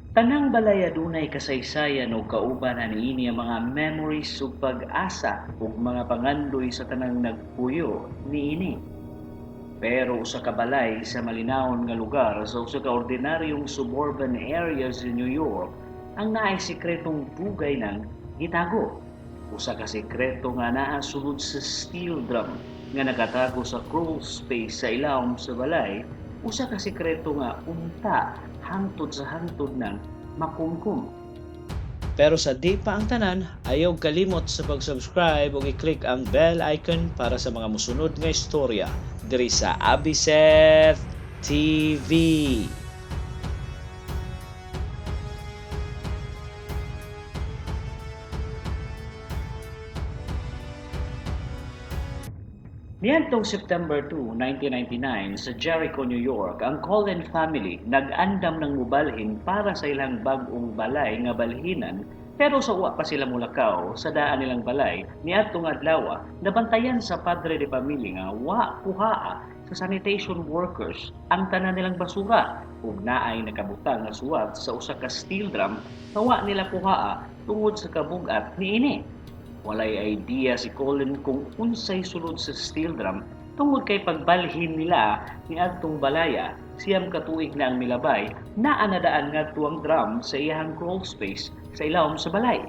Tanang balay adunay kasaysayan ug kauban niini ang mga memories ug pag-asa ug mga pangandoy sa tanang nagpuyo niini. Pero usa ka balay sa malinawon nga lugar sa usa ka ordinaryong suburban area sa New York ang naay sikretong dugay nang gitago. Usa ka sikreto nga naa sulod sa steel drum nga nakatago sa crawl space sa ilawom sa balay, usa ka sikreto nga unta hangtod sa hangtod ng makumkum. Pero sa di pa ang tanan, ayaw kalimot sa pag-subscribe ug i-click ang bell icon para sa mga musunod nga istorya diri sa Abiseth TV. Niadtong September 2, 1999 sa Jericho, New York, ang Cullen family nag-andam ng mubalhin para sa ilang bag-ong balay nga balhinan, pero sa wa pa sila mulakaw sa daan nilang balay niadtong adlaw, nabantayan sa padre de pamilya nga wa kuhaa sa sanitation workers ang tanan nilang basura ug naay nakabutang nga suwat sa usa ka steel drum nga wa nila kuhaa tungod sa kabugat niini. Walay idea si Colin kung unsay sulod sa steel drum tungod kay pagbalhin nila niadtong balaya, 9 ka tuig na ang milabay, naa na daan ngadto ang drum sa iyahang crawl space sa ilawom sa balay.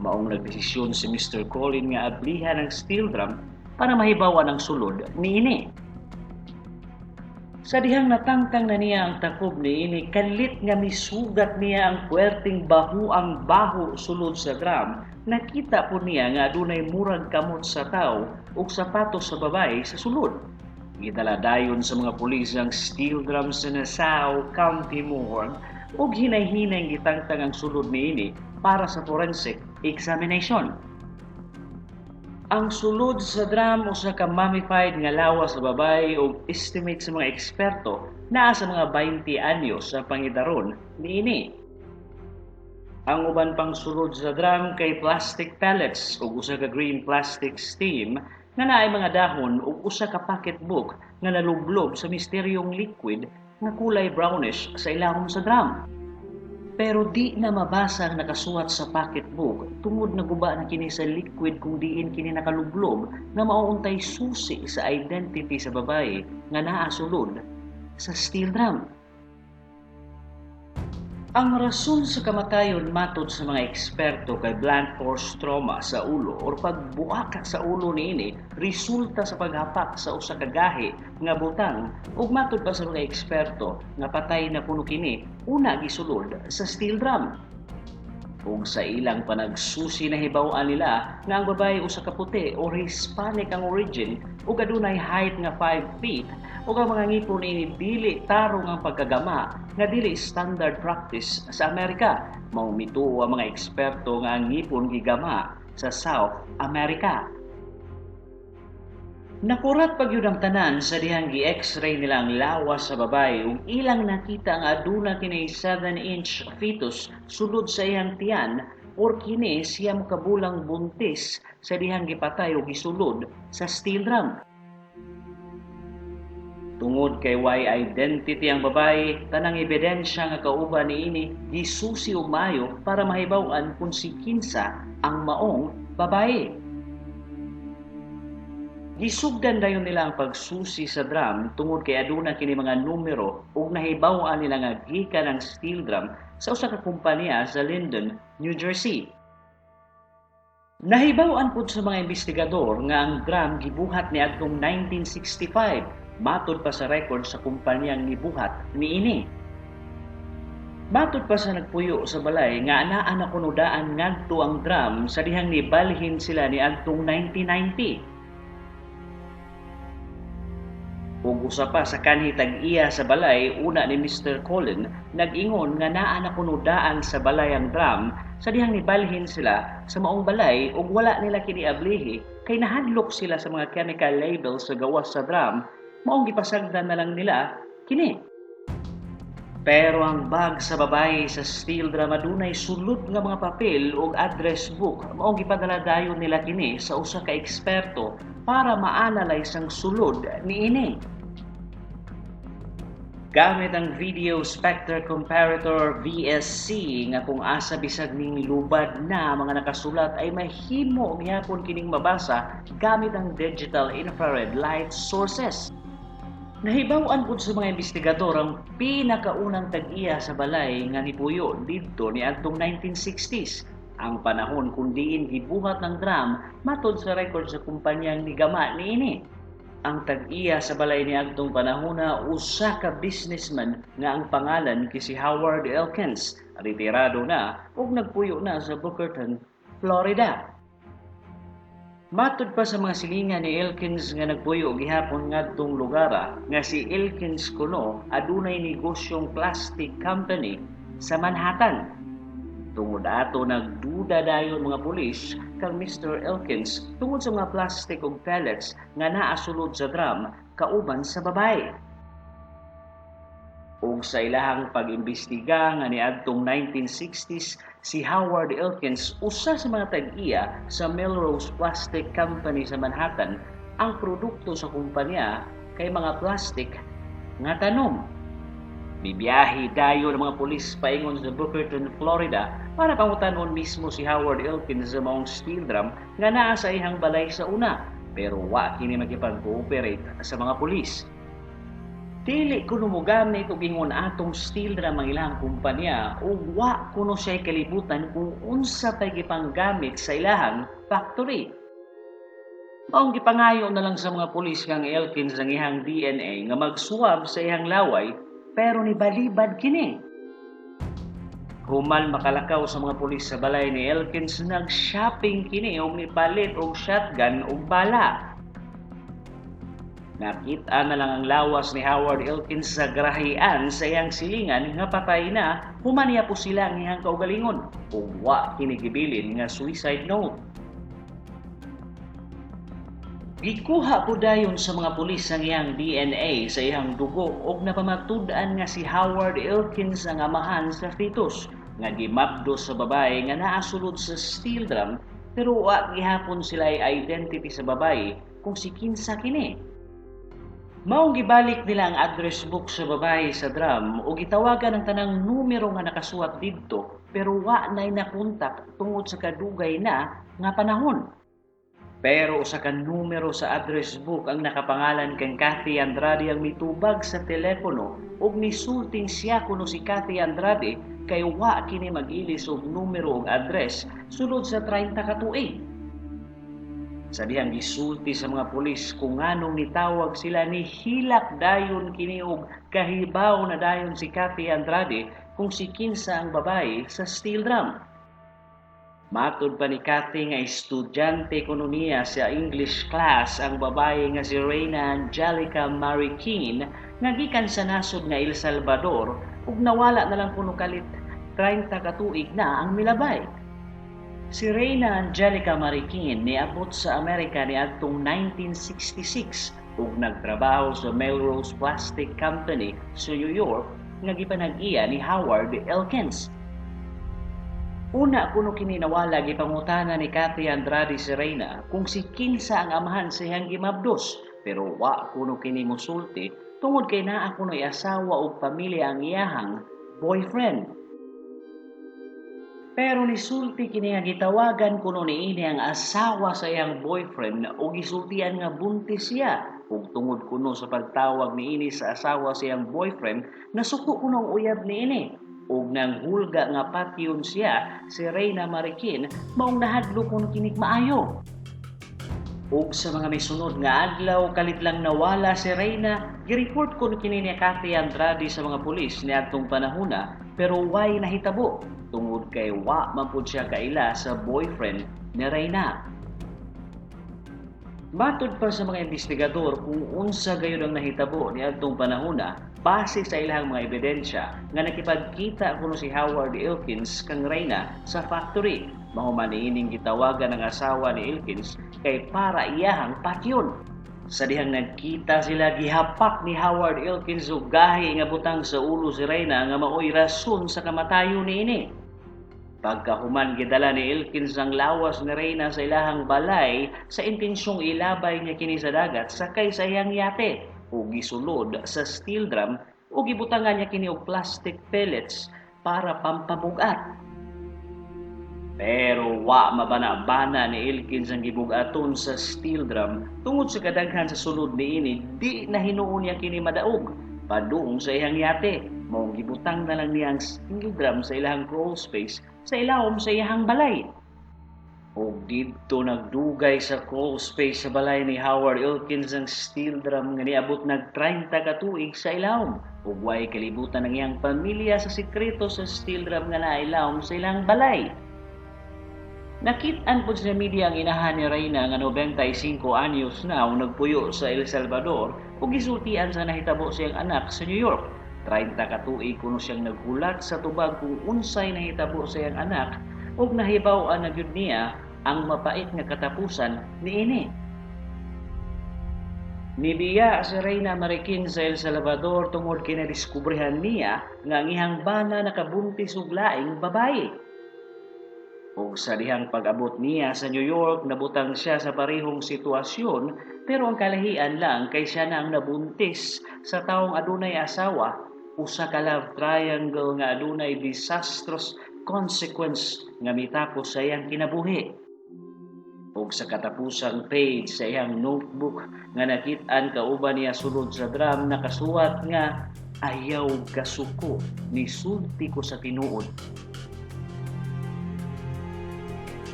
Maong nagdesisyon si Mr. Colin nga ablihan ang steel drum para mahibawan ang sulod niini. Sa dihang natangtang na niya ang takob niini, kalit nga misugat niya ang puwerteng bahuang baho sulod sa drum, nakita po niya nga adunay murag kamot sa tawo ug sapatos sa babae sa sulod. Gidala dayon sa mga pulis ang steel drum sa Nassau County Morgue ug hinay-hinay gitangtang ang sulod niini para sa forensic examination. Ang sulod sa drum usa ka mummified nga lawas sa babae ug estimate sa mga eksperto naa sa mga 20 anyos sa pangidaron niini. Ang uban pang sulod sa drum kay plastic pellets ug usa ka green plastic steam nga naay mga dahon ug usa ka pocketbook nga nalublob sa misteryong liquid nga kulay brownish sa ilawom sa drum. Pero di na mabasa ang nakasuwat sa pocketbook tungod naguba na kini sa liquid kung diin kini nakalublob nga mauuntay susi sa identity sa babae nga naa sulod sa steel drum. Ang rason sa kamatayon matod sa mga eksperto kay blunt force trauma sa ulo or pagbuak sa ulo niini resulta sa paghapak sa usa ka gahi nga butang ug matod pa sa mga eksperto nga patay na kuno kini una gisulod sa steel drum. Ug sa ilang panagsusi nahibaw-an nila nga ang babae usa ka puti or Hispanic ang origin ug adunay height nga 5 feet ug ang mga ngipon niini dili tarong ang pagkagama nga dili standard practice sa Amerika. Mao mituo ang mga eksperto nga ang ngipon gigama sa South America. Nakurat pa gyud ang tanan sa dihang gi-x-ray nila ang lawas sa babae ug ilang nakita nga aduna kini 7-inch fetus sulod sa iyang tiyan or kini 9 ka bulang buntis sa dihang gipatay ug gisulod sa steel drum. Tungod kay way identity ang babae, tanang ebidensya nga kauban niini gisusi og maayo para mahibaw-an kung si kinsa ang maong babae. Gisugdan dayon nila ang pagsusi sa drum tungod kay aduna kini mga numero ug nahibaw-an nila nga gikan ang steel drum sa usa ka kompanya sa Linden, New Jersey. Nahibaw-an pud sa mga investigador nga ang drum gibuhat niadtong 1965 matod pa sa record sa kumpanyang nibuhat niini. Matod pa sa nagpuyo sa balay nga anaa na kuno daan ngadto ang drum sa dihang nibalhin sila niadtong 1990. Ug usa pa sa kanhi tag-iya sa balay una ni Mr. Colin nag-ingon nga naa na kuno daan sa balay ang drum sa dihang nibalhin sila sa maong balay ug wala nila kini ablihi kay nahadlok sila sa mga chemical labels sa gawas sa drum, maong gipasagdan na lang nila kini. Pero ang bag sa babae sa steel drum adunay sulod nga mga papel ug address book, maong gipadala dayon nila kini sa usa ka eksperto para ma-analyze ang sulod niini. Gamit ang Video Spectre Comparator, VSC, nga kung asa bisag ning lubad na mga nakasulat ay mahimo gihapon kining mabasa gamit ang digital infrared light sources. Nahibaw-an pud sa mga investigador ang pinakaunang tag-iya sa balay nga nipuyo didto niadtong 1960s, ang panahon kung diin gibuhat ang drum matod sa record sa kumpanyang nigama niini. Ang tag-iya sa balay niadtong panahona usa ka businessman nga ang pangalan kay si Howard Elkins, retirado na ug nagpuyo na sa Bookerton, Florida. Matod pa sa mga silingan ni Elkins nga nagpuyo gihapon ngadtong lugara, nga si Elkins kuno adunay negosyong plastic company sa Manhattan. Tungod ato, nagduda dayon mga pulis kang Mr. Elkins tungod sa mga plastic ug pellets nga naa sulod sa drum kauban sa babae. Ug sa ilahang pag-imbestiga nga niadtong 1960s, si Howard Elkins usa sa mga tag-iya sa Melrose Plastic Company sa Manhattan. Ang produkto sa kumpanya kay mga plastic nga tanom. Mibiyahe dayon ang mga pulis paingon sa Bookerton, Florida, para pangutanon mismo si Howard Elkins sa maong steel drum nga naa sa iyang balay sa una, pero wa kini makipag-cooperate sa mga pulis. Dili kuno mogamit og ingon atong steel drum ang ilang kumpanya ug wa kuno siya kalibutan kung unsa pay gipanggamit sa ilahang factory. Maong gipangayo na lang sa mga pulis kang Elkins ang iyang DNA nga mag-swab sa iyang laway, pero nibalibad kini. Human makalakaw sa mga pulis sa balay ni Elkins, nag-shopping kini og nipalit og shotgun ug bala. Nakita na lang ang lawas ni Howard Elkins sa garahean sa iyang silingan nga patay na human niya po sila ang iyang kaugalingon ug wa kini gibilin nga suicide note. Gikuha po dayon sa mga pulis ang iyang DNA sa iyang dugo ug napamatud-an nga si Howard Elkins ang amahan sa fetus nga gimabdos sa babae nga naa sulod sa steel drum, pero wa gihapon sila identity sa babae kung si kinsa kini. Maong gibalik nila ang address book sa babae sa drum ug gitawagan ang tanang numero nga nakasuwat didto, pero wa nay nakontak tungod sa kadugay na nga panahon. Pero usa ka numero sa address book ang nakapangalan kang Kathy Andrade ang mitubag sa telepono ug misulting siya kuno si Kathy Andrade kay wa kini mag-ilis og numero ug address sulod sa 30 ka tuig. Sa dihang gisulti sa mga pulis kung nganong nitawag sila, ni hilak dayon kini og kahibaw na dayon si Kathy Andrade kung si kinsa ang babae sa steel drum. Matod pa ni Kathy nga estudyante kuno niya sa English class ang babae nga si Reyna Angelica Mariquin nga gikan sa nasod nga El Salvador ug nawala na lang kuno kalit 30 ka tuig na ang milabay. Si Reyna Angelica Mariquin niabot sa Amerika niadtong 1966 ug nagtrabaho sa Melrose Plastic Company sa New York nga gipanag-iya ni Howard Elkins. Una kuno kini nawala, gipangutana ni Kathy Andrade si Reyna kung si kinsa ang amahan sa iyang gimabdos, pero wa kuno kini mosulti tungod kay naa kuno'y asawa ug pamilya ang iyahang boyfriend. Pero nisulti kini nga gitawagan kuno niini ang asawa sa iyang boyfriend ug gisultian nga buntis siya, ug tungod kuno sa pagtawag niini sa asawa sa iyang boyfriend, nasuko kuno ang uyab niini ug nanghulga nga patyon siya si Reyna Mariquin, maong nahadlok kuno kinig maayo. Ug sa mga misunod nga adlaw kalit lang nawala si Reyna, gireport kuno kini ni Kathy Andrade sa mga pulis niadtong panahona, pero way nahitabo tungod kay wa man pud siya kaila sa boyfriend ni Reyna. Matod pa sa mga investigador kung unsa gayud ang nahitabo niadtong panahona, base sa ilang mga ebidensya nga nakipagkita kuno si Howard Elkins kang Reyna sa factory. Mahuman niining gitawagan ang asawa ni Elkins kay para iyahang patyon. Sa dihang nagkita sila, gihapak ni Howard Elkins og gahi nga butang sa ulo si Reyna nga maoy rason sa kamatayon niini. Pagkahuman, gidala ni Elkins ang lawas ni Reyna sa ilahang balay sa intensyong ilabay niya kini sa dagat sakay sa iyang yate ug gisulod sa steel drum ug gibutangan niya kini og plastic pellets para pampabugat. Pero wa mabana-bana ni Elkins ang gibugaton sa steel drum tungod sa kadaghan sa sulod niini, di na hinuon niya kini madaog padung sa iyang yate. Maong gibutang na lang niya ang steel drum sa ilahang crawl space sa ilawom sa iyang balay. Ug didto nagdugay sa crawl space sa balay ni Howard Elkins ang steel drum nga niabot nag 30 ka tuig sa ilawom. Ug way kalibutan ang iyang pamilya sa sekreto sa steel drum nga nailawom sa ilang balay. Nakit-an pod sa media ang inahan ni Reyna nga 95 anyos na ug nagpuyo sa El Salvador ug gisultian sa nahitabo sa iyang anak sa New York. 30 ka tuig kuno siyang naghulat sa tubag kung unsay nahitabo sa iyang anak ug nahibaw-an na gyud niya ang mapait nga katapusan niini. Nibiya si Reyna Marikin sa El Salvador tungod kay nadiskubrehan niya nga ang iyang bana nakabuntis og laing babaye. Ug sa dihang pag-abot niya sa New York, nabutang siya sa parehong sitwasyon, pero ang kalahian lang kay siya na ang nabuntis sa taong adunay asawa, usa ka love triangle nga adunay disastrous consequence nga mitapos sa iyang kinabuhi. Ug sa katapusang page sa iyang notebook nga nakit-an kauban niya sulod sa drum, nakasuwat nga, "Ayaw kasuko, nisulti ko sa tinuod."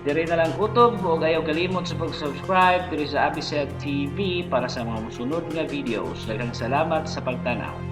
Diri na lang kutob ug ayaw kalimot sa pag-subscribe diri sa Abisek TV para sa mga mosunod nga videos. Daghang salamat sa pagtanaw.